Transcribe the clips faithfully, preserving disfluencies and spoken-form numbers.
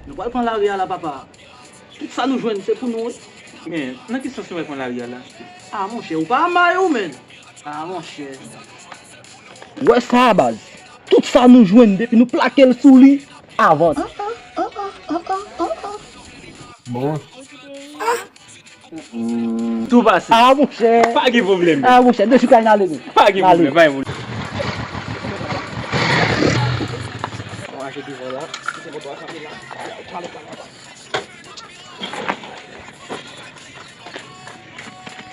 Nou pral pran lari a la, papa. Tout sa nou jwenn, se pou nou, wi. Men, nan ki sans nou pral pran lari a la? Ah, monchè, ou pa may ou menm. Ah, monchè. Ou wè sa, baz? Tout sa nou jwenn, depi nou plake l sou li, avans. Bon. Tou pase. Ah, monchè. Pa gen pwoblèm. Ah, monchè, de suit la, n ale, nou. Pa gen pwoblèm, pa gen pwoblèm.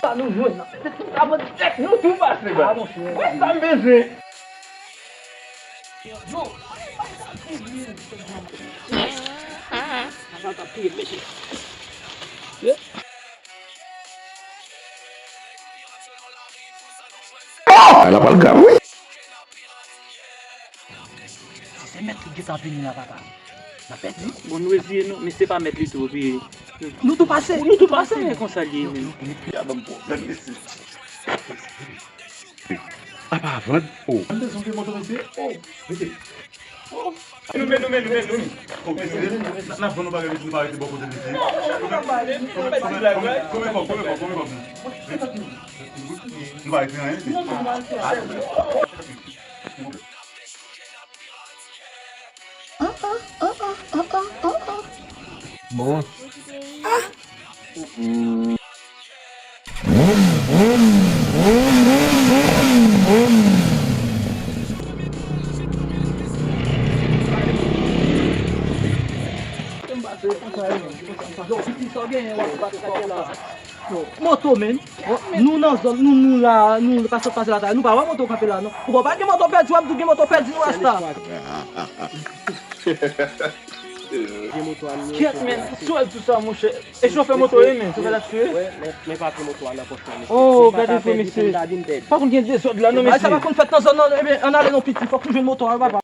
Sa nou jwenn nan. Nou tou pase, baz. Wè sa m bezwen. Ah, la pral grav, wi. Si se mèt li gentan vini la, papa, n ap pèdi. Bon, nou reziye nou, men se pa mèt li tou, epi nou tou pase. Nou tou pase, men konsa l ye menm. Ya ban m pwoblèm, mesye. Apa vann? Oh. Ann bezwen de moto, mesye. Oh, mesye. Oh. Nou men, nou men, nou men, nou men. Oh, mesye, n ap vann yon bagay, mesye, nou pa rete bò kote, mesye. Kòman, kòman, kòman, kòman, kòman? Nou pa rete anyen, mesye. Bon. Moto, men. Nou nan zòn, nou, nou la, nou pa sot pase la, nou pa wè moto kanpe la, non. Ou pa gen moto pèdi, w ap di w gen moto pèdi, nou rasta. Kyèt, men, sou wè tout sa, monchè. E chofè moto ye, men, chofè taksi ye. Wè, men, men papye moto a nan pòch mwen, mesye. Oh, gade fè, mesye. Pa konn gen dezòd la, non, mesye. Sa pa konn fèt nan zòn nan, ebyen, ann ale non, piti. Fòk nou jwenn moto a, papa.